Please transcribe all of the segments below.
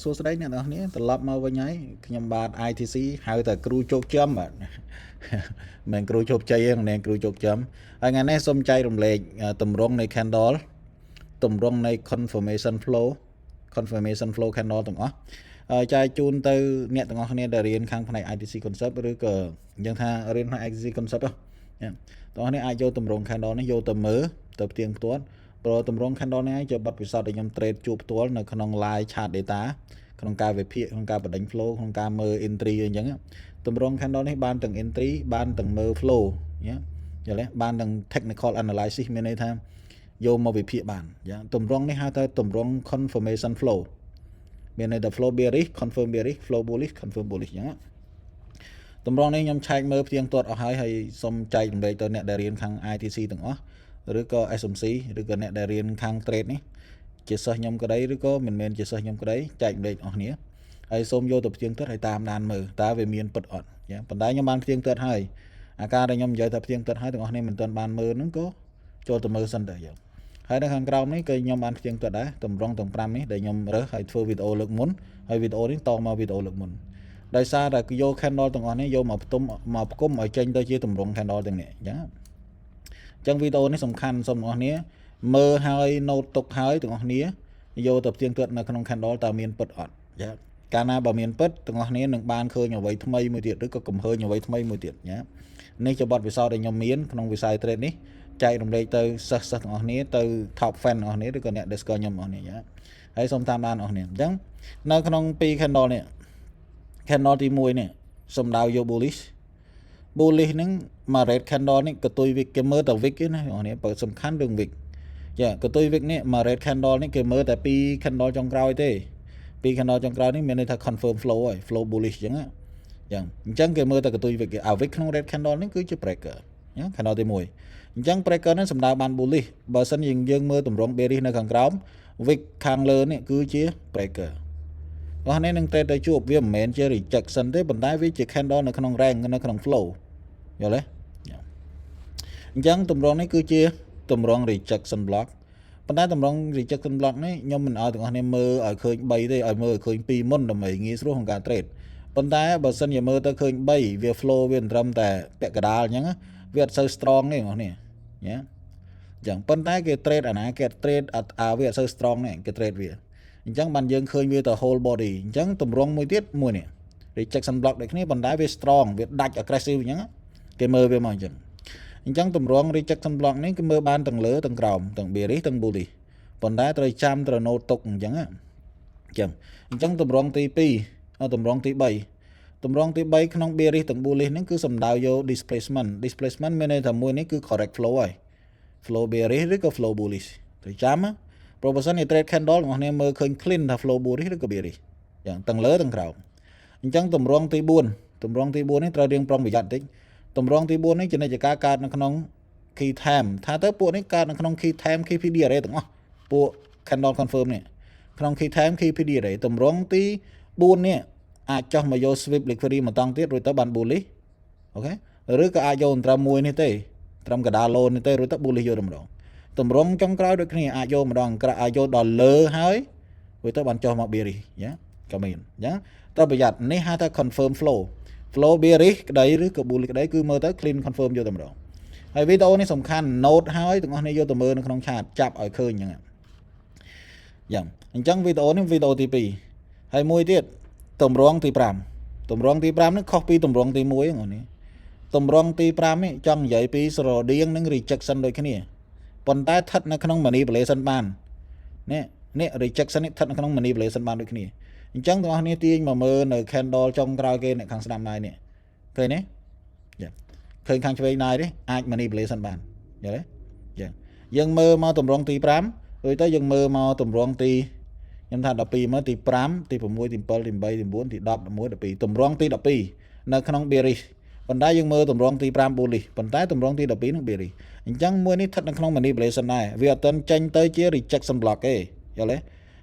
សួស្តីអ្នកនរគ្នាត្រឡប់មកវិញហើយខ្ញុំបាទ ITC ហៅតែគ្រូជោគចំបាទមិនគ្រូជោគជ័យទេមិនគ្រូជោគចំហើយថ្ងៃនេះសូមចែករំលែកទម្រង់នៃ candle ទម្រង់នៃ confirmation flow confirmation flow candle ទាំងអស់ហើយចែកជូនទៅអ្នកទាំងអស់គ្នាដែលរៀនខាងផ្នែក ITC concept ឬក៏យើងថារៀនផ្នែក ITC concept ហ្នឹងទាំងអស់គ្នាអាចយកទម្រង់ candle នេះយកទៅមើលទៅផ្ទៀងផ្ទាត់ព្រោះទម្រង់ candle នេះជាបទពិសោធន៍ដែលខ្ញុំ trade ជួបផ្ទាល់នៅក្នុង live chart data ក្នុងការវិភាគក្នុងការបដិញ flow ក្នុងការមើល entry អញ្ចឹងទម្រង់ candle នេះបានទាំង entry បានទាំងមើល flow ញ៉យល់ទេបានទាំង technical analysis មានន័យថាយកមកវិភាគបានយ៉ាងទម្រង់នេះហៅថាទម្រង់ confirmation flow មានន័យថា flow bearish confirm bearish, flow bullish confirm bullish អញ្ចឹងទម្រង់នេះខ្ញុំឆែកមើលផ្ទៀងទាត់អស់ហើយហើយសូមចែករំលែកទៅអ្នកដែលរៀនខាង ITC ទាំងអស់ឬក៏ SMC ឬក៏អ្នកដែលរៀនខាង trade នេះជាសិស្សខ្ញុំក្តីឬក៏មិនមែនជាសិស្សខ្ញុំក្តីចែករំលែកអស់គ្នាហើយសូមយកទៅផ្ទៀងទាត់ហើយតាមដានមើលតើវាមានពិតអត់ប៉ុន្តែខ្ញុំបានផ្ទៀងទាត់ហើយអាការដែលខ្ញុំនិយាយថាផ្ទៀងទាត់ហើយទាំងអស់គ្នាមិនទាន់បានមើលហ្នឹងក៏ចូលទៅមើលសិនទៅយើងហើយនៅខាងក្រោមនេះក៏ខ្ញុំបានផ្ទៀងទាត់ដែរទម្រង់ទាំង5នេះដែលខ្ញុំរើសហើយធ្វើវីដេអូលើកមុនហើយវីដេអូនេះតមកវីដេអូលើកមុនដោយសារតែយក candle ទាំងអស់នេះយកមកផ្ទុំមកផ្គុំឲ្យចេញទៅជាទម្រង់ candle ទាំងនេះអញ្ចឹងអញ្ចឹងវីដេអូនេះសំខាន់សូមបងប្អូនគ្នាមើលហើយ note ទុកហើយទាំងអស់គ្នាយកទៅផ្ទៀងផ្ទាត់នៅក្នុង candle តើមានពិតអត់ចាកាលណាបើមានពិតទាំងអស់គ្នានឹងបានឃើញអ្វីថ្មីមួយទៀតឬក៏កំហើញអ្វីថ្មីមួយទៀតណានេះជាបទពិសោធន៍ដែលខ្ញុំមានក្នុងវិស័យ trade នេះចែករំលែកទៅសិស្សសិស្សទាំងអស់គ្នាទៅ top fan ទាំងអស់គ្នាឬក៏អ្នកដែលស្គាល់ខ្ញុំទាំងអស់គ្នាចាហើយសូមតាមដានអស់គ្នាអញ្ចឹងនៅក្នុង2 candle នេះ candle ទី1នេះសំដៅយក bullish bullish ហ្នឹងមក red candle នេះកតុយ wick គេមើលតែ wick ទេណាបងប្អូនបើសំខាន់រឿង wick ចាកតុយ wick នេះមក red candle នេះគេមើលតែពី candle ចុងក្រោយទេពី candle ចុងក្រោយនេះមានន័យថា confirm flow ហើយ flow bullish អញ្ចឹងណាចឹងអញ្ចឹងគេមើលតែកតុយ wick អា wick ក្នុង red candle នេះគឺជា breaker ណា candle ទី1អញ្ចឹង breaker នេះសំដៅបាន bullish បើសិនយើងយើងមើលទម្រង់ bearish នៅខាងក្រោម wick ខាងលើនេះគឺជា breaker អស់នេះនឹងតែទៅជួបវាមិនមែនជា rejection ទេប៉ុន្តែវាជា candle នៅក្នុង range នៅក្នុង flow យល់ទេអញ្ចឹងទម្រង់នេះគឺជាទម្រង់ rejection block ប៉ុន្តែទម្រង់ rejection block នេះខ្ញុំមិនឲ្យទាំងអស់គ្នាមើលឲ្យឃើញ3ទេឲ្យមើលឲ្យឃើញ2មុនដើម្បីងាយស្រួលក្នុងការ trade ប៉ុន្តែបើសិនជាមើលទៅឃើញ3វា flow វាមិនត្រឹមតែពាក់កណ្ដាលអញ្ចឹងវាអត់សូវ strong ទេបងប្អូនណាអញ្ចឹងប៉ុន្តែគេ trade អាណាគេ trade អាវាអត់សូវ strong ទេគេ trade វាអញ្ចឹងបានយើងឃើញវាទៅ whole body អញ្ចឹងទម្រង់មួយទៀតមួយនេះ rejection block ដូចគ្នាប៉ុន្តែវា strong វាដាច់ aggressive អញ្ចឹងគេមើលវាមកអញ្ចឹងអញ្ចឹងទម្រង់ rejection block នេះគឺមើលបានទាំងលើទាំងក្រោមទាំង bearish ទាំង bullish ប៉ុន្តែត្រូវចាំត្រូវ note ទុកអញ្ចឹងអញ្ចឹងអញ្ចឹងទម្រង់ទី2ទម្រង់ទី3ទម្រង់ទី3ក្នុង bearish ទាំង bullish ហ្នឹងគឺសំដៅយក displacement displacement មានន័យថាមួយនេះគឺ correct flow ហើយ flow bearish ឬក៏ flow bullish ត្រូវចាំណាព្រោះបើសិនជា trade candle របស់គ្នាមើលឃើញ clean ថា flow bullish ឬក៏ bearish យ៉ាងទាំងលើទាំងក្រោមអញ្ចឹងទម្រង់ទី4ទម្រង់ទី4នេះត្រូវរៀងប្រុងប្រយ័ត្នតិចទម្រង់ទី4នេះជានិច្ចការកើតនៅក្នុង key time ថាទៅពួកនេះកើតនៅក្នុង key time key PD array ទាំងអស់ពួក candle confirm នេះក្នុង key time key PD array ទម្រង់ទី4នេះអាចចោះមកយក sweep liquidity មកតង់ទៀតរួចទៅបាន bullish OK ឬក៏អាចយកត្រឹមមួយនេះទេត្រឹមកដាល low នេះទេរួចទៅ bullish យកម្ដងទម្រង់ចុងក្រោយដូចគ្នាអាចយកម្ដងក្រអាចយកដល់លើហើយរួចទៅបានចុះមក bearish យ៉ាក៏មានអញ្ចឹងតើប្រយ័ត្ននេះហៅថា confirm flow flow bearish ក្តីឬក៏ bullish ក្តីគឺមើលទៅ clean confirm យកតែម្ដងហើយវីដេអូនេះសំខាន់ note ហើយទាំងអស់គ្នាយកទៅមើលនៅក្នុង chart ចាប់ឲ្យឃើញអញ្ចឹងយ៉ាងអញ្ចឹងវីដេអូនេះវីដេអូទី2ហើយមួយទៀតទម្រង់ទី5ទម្រង់ទី5នេះខុសពីទម្រង់ទី1ហ្នឹងនេះទម្រង់ទី5នេះចង់និយាយពីស្រដៀងនឹង rejection ដូចគ្នាប៉ុន្តែស្ថិតនៅក្នុង manipulation បាននេះនេះ rejection នេះស្ថិតនៅក្នុង manipulation បានដូចគ្នាអញ្ចឹងទាំងអស់គ្នាទាញមកមើលនៅ candle ចុងក្រោយគេអ្នកខាងស្ដាំដៃនេះឃើញទេឃើញខាងឆ្វេងដៃទេអាច manipulation បានយល់ទេយ៉ាងយើងមើលមកទម្រង់ទី5រួចទៅយើងមើលមកទម្រង់ទីខ្ញុំថា12មើលទី5ទី6ទី7ទី8ទី9ទី10 11 12ទម្រង់ទី12នៅក្នុង bearish ប៉ុន្តែយើងមើលទម្រង់ទី5 bullish ប៉ុន្តែទម្រង់ទី12នឹង bearish អញ្ចឹងមួយនេះស្ថិតនៅក្នុង manipulation ដែរវាអត់ទាន់ចេញទៅជា rejection block ទេយល់ទេ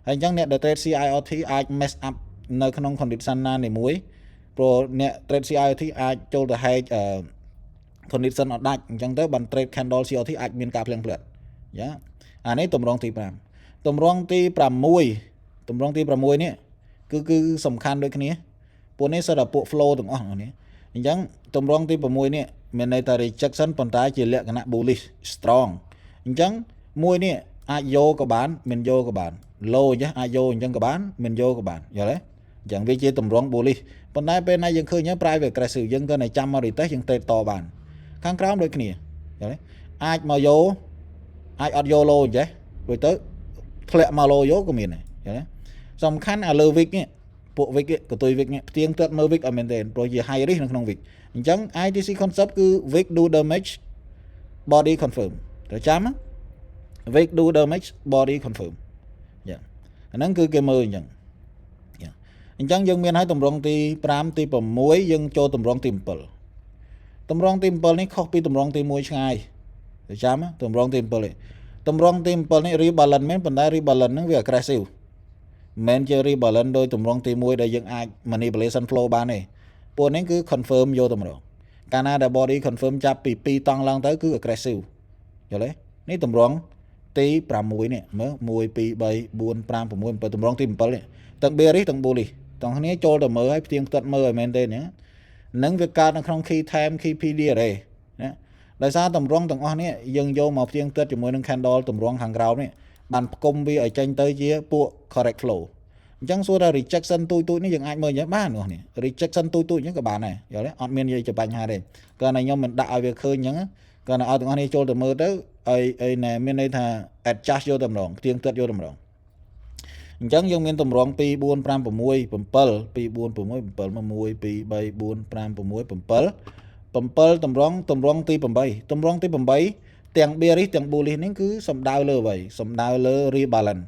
ហើយអញ្ចឹងអ្នកដែល trade CIRT អាច mess up នៅក្នុង condition ណានីមួយព្រោះអ្នក trade CIRT អាចចូលទៅហែក condition អត់ដាច់អញ្ចឹងទៅបាន trade candle CRT អាចមានការភ្លៀងភ្លែតយ៉ាអានេះទម្រង់ទី5ទម្រង់ទី6ទម្រង់ទី6នេះ គឺសំខាន់ដូចគ្នាពួកនេះសុទ្ធតែពួក flow ទាំងអស់នេះអញ្ចឹងតម្រងទី6នេះមានន័យថា rejection ប៉ុន្តែជាលក្ខណៈ bullish strong អញ្ចឹងមួយនេះអាចយកក៏បានមិនយកក៏បាន low អញ្ចឹងអាចយកអញ្ចឹងក៏បានមិនយកក៏បានយល់ទេអញ្ចឹងវាជាតម្រង bullish ប៉ុន្តែពេលណាយើងឃើញ price aggressive យើងក៏តែចាំមក retest យើង trade តបានខាងក្រោមដូចគ្នាយល់ទេអាចមកយកអាចអត់យក low អញ្ចេះរួចទៅធ្លាក់មក low យកក៏មានដែរយល់ទេសំខាន់អាលើ wick នេះពួក wick កតុយ wick នេះផ្ទៀងផ្ទាត់មើល wick អត់មែនទេព្រោះជា high risk នៅក្នុង wick អញ្ចឹង ITC concept គឺ wick do damage body confirm ត្រូវចាំ wick do damage body confirm យ៉ាអាហ្នឹងគឺគេមើលអញ្ចឹងអញ្ចឹងយើងមានឲ្យតម្រងទី5ទី6យើងចូលតម្រងទី7តម្រងទី7នេះខុសពីតម្រងទី1ឆ្ងាយទៅចាំតម្រងទី7នេះតម្រងទី7នេះ rebalance មែនប៉ុន្តែ rebalance ហ្នឹងវា aggressive មិនមែនជា rebalance ដោយតម្រងទី1ដែលយើងអាច manipulation flow បានទេពួកនេះគឺ confirm យកតម្រងកាលណាដែល body confirm ចាប់ពី2តង់ឡើងទៅគឺ aggressive យល់ទេនេះតម្រងទី6នេះមើល1 2 3 4 5 6 7តម្រងទី7នេះទាំង bearish ទាំង bullish ទាំងគ្នាចូលទៅមើលឲ្យផ្ទៀងផ្ទាត់មើលឲ្យមែនទេហ្នឹងនឹងវាកើតនៅក្នុង key time key PD array ណាដោយសារតម្រងទាំងអស់នេះយើងយកមកផ្ទៀងផ្ទាត់ជាមួយនឹង candle តម្រងខាងក្រោមនេះបានផ្គុំវាឲ្យចេញទៅជាពួក correct flow អញ្ចឹងសួរថា rejection ទូចទូចនេះយើងអាចមើលយ៉ាងបានបងនេះ rejection ទូចទូចអញ្ចឹងក៏បានដែរយល់ទេអត់មាននិយាយជាបញ្ហាទេគ្រាន់តែខ្ញុំមិនដាក់ឲ្យវាឃើញអញ្ចឹងគ្រាន់តែឲ្យទាំងអស់នេះចូលទៅមើលទៅឲ្យអីណែមានន័យថា adjust យកតម្រងផ្ទៀងផ្ទាត់យកតម្រងអញ្ចឹងយើងមានតម្រង2 4 5 6 7 2 4 6 7 1 2 3 4 5 6 7 7តម្រងតម្រងទី8តម្រងទី8ទាំង bearish ទាំង bullish នេះគឺសំដៅលើអ្វីសំដៅលើ rebalance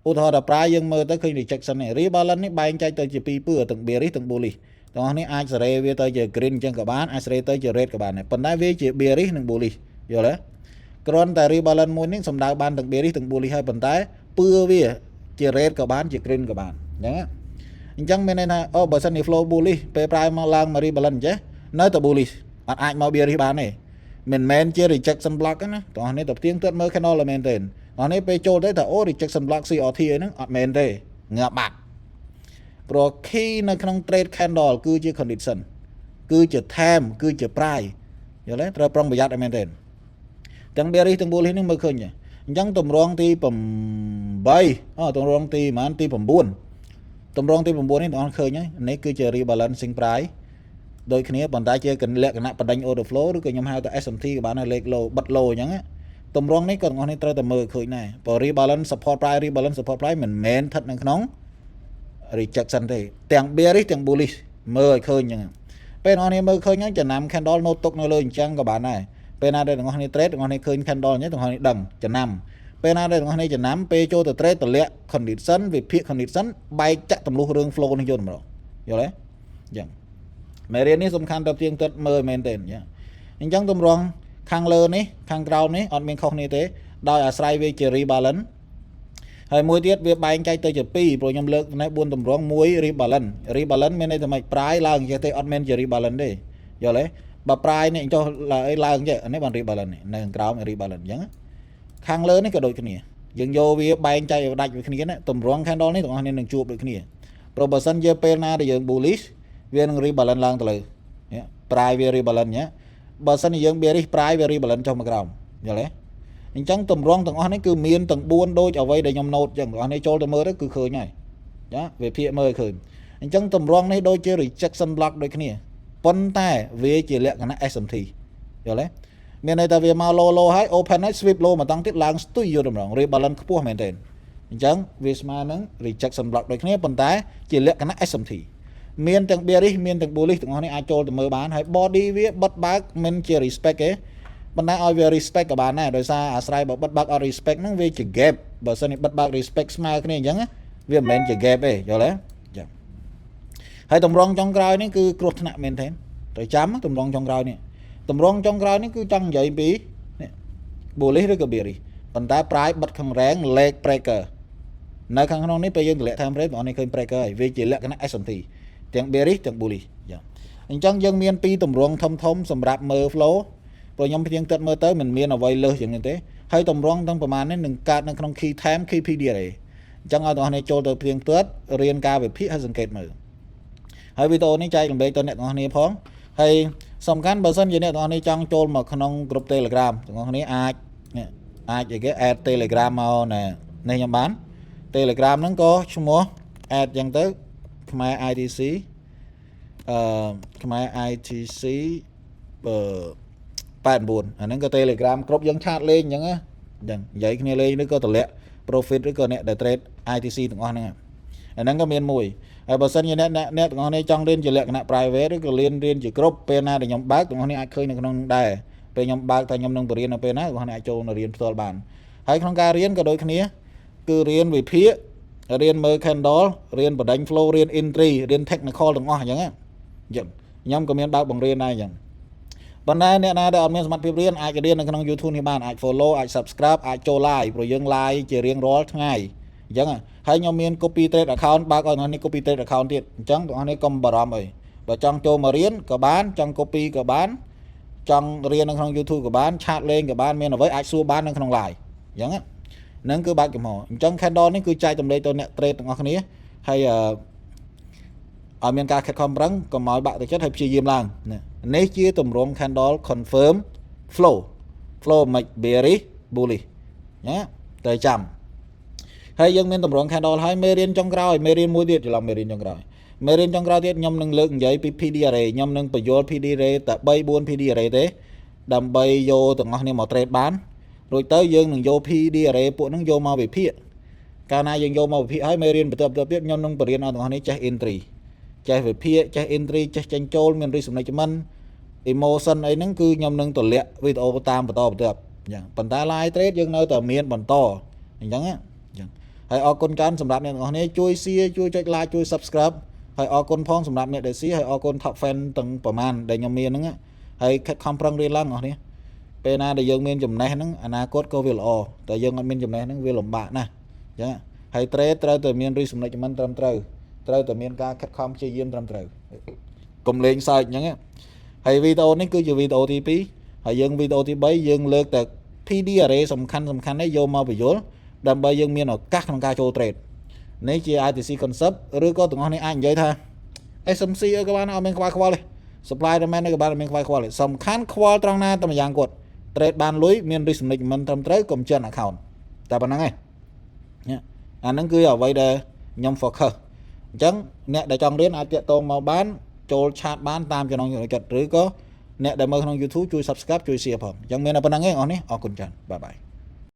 ឧទាហរណ៍ដល់ប្រាយើងមើលទៅឃើញ rejection នេះ rebalance នេះបែងចែកទៅជាពីរពឿទាំង bearish ទាំង bullish ទាំងអស់នេះអាចសេរីវាទៅជា green អញ្ចឹងក៏បានអាចសេរីទៅជា red ក៏បានដែរប៉ុន្តែវាជា bearish និង bullish យល់ទេគ្រាន់តែ rebalance មួយនេះសំដៅបានទាំង bearish ទាំង bullish ហើយប៉ុន្តែពឿវាជា red ក៏បានជា green ក៏បានអញ្ចឹងអញ្ចឹងមានន័យថាអូបើសិនជា flow bullish ពេលប្រើមកឡើងមក rebalance អញ្ចេះនៅតែ bullish អត់អាចមក bearish បានទេមិនមែនជា rejection block ទេណាបងប្អូនទៅផ្ទៀងផ្ទាត់មើល candle មែនទេបងនេះពេលចូលទៅថាអូ rejection block CRT អីហ្នឹងអត់មែនទេងាប់បាត់ព្រោះ key នៅក្នុង trade candle គឺជា condition គឺជា time គឺជា price យល់ទេត្រូវប្រុងប្រយ័ត្នឲ្យមែនទេទាំង bearish ទាំង bullish នេះមើលឃើញទេអញ្ចឹងតម្រងទី8អូតម្រងទីប្រហែលទី9តម្រងទី9នេះបងឃើញហើយនេះគឺជា rebalancing price ដូចគ្នាប៉ុន្តែជាលក្ខណៈបដិញ order flow ឬក៏ខ្ញុំហៅថា SMT ក៏បានដែរលេខ low បិទ low អញ្ចឹងតម្រងនេះក៏ទាំងអស់នេះត្រូវតែមើលឃើញដែរព្រោះ rebalance support price rebalance support price មិនមែនស្ថិតនៅក្នុង rejection ទេទាំង bearish ទាំង bullish មើលឲ្យឃើញអញ្ចឹងពេលអ្នកនេះមើលឃើញហ្នឹងចំណាំ candle note ទុកនៅលើអញ្ចឹងក៏បានដែរពេលណាដែលទាំងអស់គ្នា trade ទាំងអស់គ្នាឃើញ candle អញ្ចឹងទាំងអស់គ្នាដឹងចំណាំពេលណាដែលទាំងអស់គ្នាចំណាំពេលចូលទៅ trade តម្លាក់ condition វិភាគ condition បែកចាក់ទម្លុះរឿង flow នេះយកតម្រងយល់ទេអញ្ចឹងមេរៀននេះសំខាន់ទៅទៀងទាត់មើលមែនទេអញ្ចឹងអញ្ចឹងទម្រង់ខាងលើនេះខាងក្រោមនេះអត់មានខុសគ្នាទេដោយអាស្រ័យវាជា rebalance ហើយមួយទៀតវាបែងចែកទៅជា2ព្រោះខ្ញុំលើកនេះ4ទម្រង់មួយ rebalance rebalance មានន័យថាម៉េច price ឡើងចេះទេអត់មែនជា rebalance ទេយល់ទេបើ price នេះចុះឡើងអីឡើងចេះអានេះបាន rebalance នេះនៅខាងក្រោម rebalance អញ្ចឹងខាងលើនេះក៏ដូចគ្នាយើងយកវាបែងចែកឲ្យដាច់វាគ្នាណាទម្រង់ candle នេះទាំងអស់គ្នានឹងជួបដូចគ្នាព្រោះបើសិនជាពេលណាដែលយើង bullish វានឹង rebalance ឡើងទៅលើ price វា rebalance ញ៉ាបើសិនជាយើង bearish price វា rebalance ចុះមកក្រោមយល់ទេអញ្ចឹងទម្រង់ទាំងអស់នេះគឺមានទាំង4ដូចអ្វីដែលខ្ញុំ note អញ្ចឹងទាំងអស់នេះចូលទៅមើលទៅគឺឃើញហើយចាវាភាកមើលឲ្យឃើញអញ្ចឹងទម្រង់នេះដូចជា rejection block ដូចគ្នាប៉ុន្តែវាជាលក្ខណៈ SMT យល់ទេមានន័យថាវាមក low low ហើយ open ហើយ sweep low មកតង់ទៀតឡើងស្ទុយយកតម្រង rebalance ខ្ពស់មែនទែនអញ្ចឹងវាស្មើនឹង rejection block ដូចគ្នាប៉ុន្តែជាលក្ខណៈ SMT មានទាំង bearish មានទាំង bullish ទាំងអស់នេះអាចចូលទៅមើលបានហើយ body វាបិទបើកមិនជា respect ទេប៉ុន្តែឲ្យវា respect ក៏បានដែរដោយសារអាស្រ័យបើបិទបើកអត់ respect ហ្នឹងវាជា gap បើសិនជាបិទបើក respect ស្មើគ្នាអញ្ចឹងវាមិនមែនជា gap ទេយល់ទេអញ្ចឹងហើយតម្រងចុងក្រោយនេះគឺគ្រោះថ្នាក់មែនទេត្រូវចាំតម្រងចុងក្រោយនេះតម្រងចុងក្រោយនេះគឺចង់និយាយពីនេះ bullish ឬក៏ bearish ប៉ុន្តែ price បិទខាងរែង leg breaker នៅខាងក្នុងនេះពេលយើងតម្លាក់ time frame បងប្អូនឃើញ breaker ហើយវាជាលក្ខណៈ SMT ទាំង bearish ទាំង bullish អញ្ចឹងយើងមានពីរទម្រង់ធំធំសម្រាប់មើល flow ព្រោះខ្ញុំព្រៀងទឹកមើលទៅមិនមានអ្វីលើសជាងនេះទេហើយទម្រង់ទាំងប្រមាណនេះនឹងកើតនៅក្នុង key time key PD array អញ្ចឹងឲ្យបងប្អូនចូលទៅព្រៀងផ្ទាត់រៀនការវិភាគហើយសង្កេតមើលហើយវីដេអូនេះចែករំលែកទៅអ្នកទាំងអស់គ្នាផងហើយសំខាន់បើសិនជាអ្នកទាំងអស់គ្នាចង់ចូលមកក្នុងក្រុម Telegram ទាំងអស់គ្នាអាចអាចអីគេ add Telegram មកណែនេះខ្ញុំបាន Telegram ហ្នឹងក៏ឈ្មោះ add អញ្ចឹងទៅខ្មែរ ITC ខ្មែរ ITC អឺ89អាហ្នឹងក៏ Telegram គ្រប់យើង chat លេងអញ្ចឹងណាអញ្ចឹងនិយាយគ្នាលេងឬក៏តម្លាក់ profit ឬក៏អ្នកដែល trade ITC ទាំងអស់ហ្នឹងអាហ្នឹងក៏មានមួយហើយបើសិនជាអ្នកអ្នកទាំងអស់នេះចង់រៀនជាលក្ខណៈ private ឬក៏រៀនរៀនជាក្រុមពេលណាដែលខ្ញុំបើកទាំងអស់នេះអាចឃើញនៅក្នុងដែរពេលខ្ញុំបើកថាខ្ញុំនឹងបរៀននៅពេលណាទាំងអស់នេះអាចចូលនៅរៀនផ្ទាល់បានហើយក្នុងការរៀនក៏ដូចគ្នាគឺរៀនវិភាគរៀនមើល candle រៀនបដិញ flow រៀន entry រៀន technical ទាំងអស់អញ្ចឹងអញ្ចឹងខ្ញុំក៏មានបើកបង្រៀនដែរអញ្ចឹងប៉ុន្តែអ្នកណាដែលអត់មានសមត្ថភាពរៀនអាចរៀននៅក្នុង YouTube នេះបានអាច follow អាច subscribe អាចចូល live ព្រោះយើង live ជារៀងរាល់ថ្ងៃអញ្ចឹងហើយខ្ញុំមាន copy trade account បើកឲ្យអ្នកនេះ copy trade account ទៀតអញ្ចឹងបងប្អូនកុំបារម្ភអីបើចង់ចូលមករៀនក៏បានចង់ copy ក៏បានចង់រៀននៅក្នុង YouTube ក៏បាន chat លេងក៏បានមានអ្វីអាចសួរបាននៅក្នុង live អញ្ចឹងហ្នឹងគឺបាច់ចំហអញ្ចឹង candle នេះគឺចែករំលែកទៅអ្នក trade ទាំងអស់គ្នាហើយអឺឲ្យមានការខិតខំប្រឹងកុំឲ្យបាក់ទឹកចិត្តហើយព្យាយាមឡើងនេះជាទម្រង់ candle confirm flow flow មិន bearish bullish ណាតែចាំហើយយើងមានតម្រង candle ហើយមេរៀនចុងក្រោយមេរៀនមួយទៀតច្រឡំមេរៀនចុងក្រោយមេរៀនចុងក្រោយទៀតខ្ញុំនឹងលើកនិយាយពី PD array ខ្ញុំនឹងបញ្យល់ PD array តែ3 4 PD array ទេដើម្បីយកទាំងអស់គ្នាមក trade បានរួចទៅយើងនឹងយក PD array ពួកហ្នឹងយកមកវិភាគកាលណាយើងយកមកវិភាគហើយមេរៀនបន្ទាប់ទៀតខ្ញុំនឹងបរៀនឲ្យទាំងអស់នេះចេះ entry ចេះវិភាគចេះ entry ចេះចេញចូលមាន risk management emotion អីហ្នឹងគឺខ្ញុំនឹងទម្លាក់វីដេអូតាមបន្តបន្ទាប់អញ្ចឹងប៉ុន្តែ live trade យើងនៅតែមានបន្តអញ្ចឹងអញ្ចឹងហើយអរគុណច្រើនសម្រាប់អ្នកទាំងអស់គ្នាជួយ share ជួយចុច like ជួយ subscribe ហើយអរគុណផងសម្រាប់អ្នកដែល share ហើយអរគុណ top fan ទាំងប្រមាណដែលខ្ញុំមានហ្នឹងហើយខិតខំប្រឹងរៀនឡើងបងប្អូនពេលណាដែលយើងមានចំណេះហ្នឹងអនាគតក៏វាល្អតែយើងអត់មានចំណេះហ្នឹងវាលំបាកណាស់អញ្ចឹងហើយ trade ត្រូវតែមាន risk management ត្រឹមត្រូវត្រូវតែមានការខិតខំព្យាយាមត្រឹមត្រូវកុំលេងសើចអញ្ចឹងហើយវីដេអូនេះគឺជាវីដេអូទី2ហើយយើងវីដេអូទី3យើងលើកតែ PD array សំខាន់សំខាន់នេះយកមកបញ្យល់ដើម្បីយើងមានឱកាសក្នុងការចូល trade នេះជា ITC concept ឬក៏ទាំងអស់នេះអាចនិយាយថា SMC អីក៏បានអត់មានខ្វល់ខ្វល់ទេ supply demand នេះក៏បានអត់មានខ្វល់ខ្វល់ទេសំខាន់ខ្វល់ត្រង់ណាតែម្យ៉ាងគាត់ trade បានលុយមាន risk management ត្រឹមត្រូវកុំចិន account តែប៉ុណ្្នឹងឯងអាហ្នឹងគឺអ្វីដែលខ្ញុំ focus អញ្ចឹងអ្នកដែលចង់រៀនអាចតាក់ទងមកបានចូល chat បានតាមចំណងចំណូលចិត្តឬក៏អ្នកដែលមើលក្នុង YouTube ជួយ Subscribe ជួយ Share ផងអញ្ចឹងមានតែប៉ុណ្្នឹងឯងអស់នេះអរគុណច្រើន bye bye.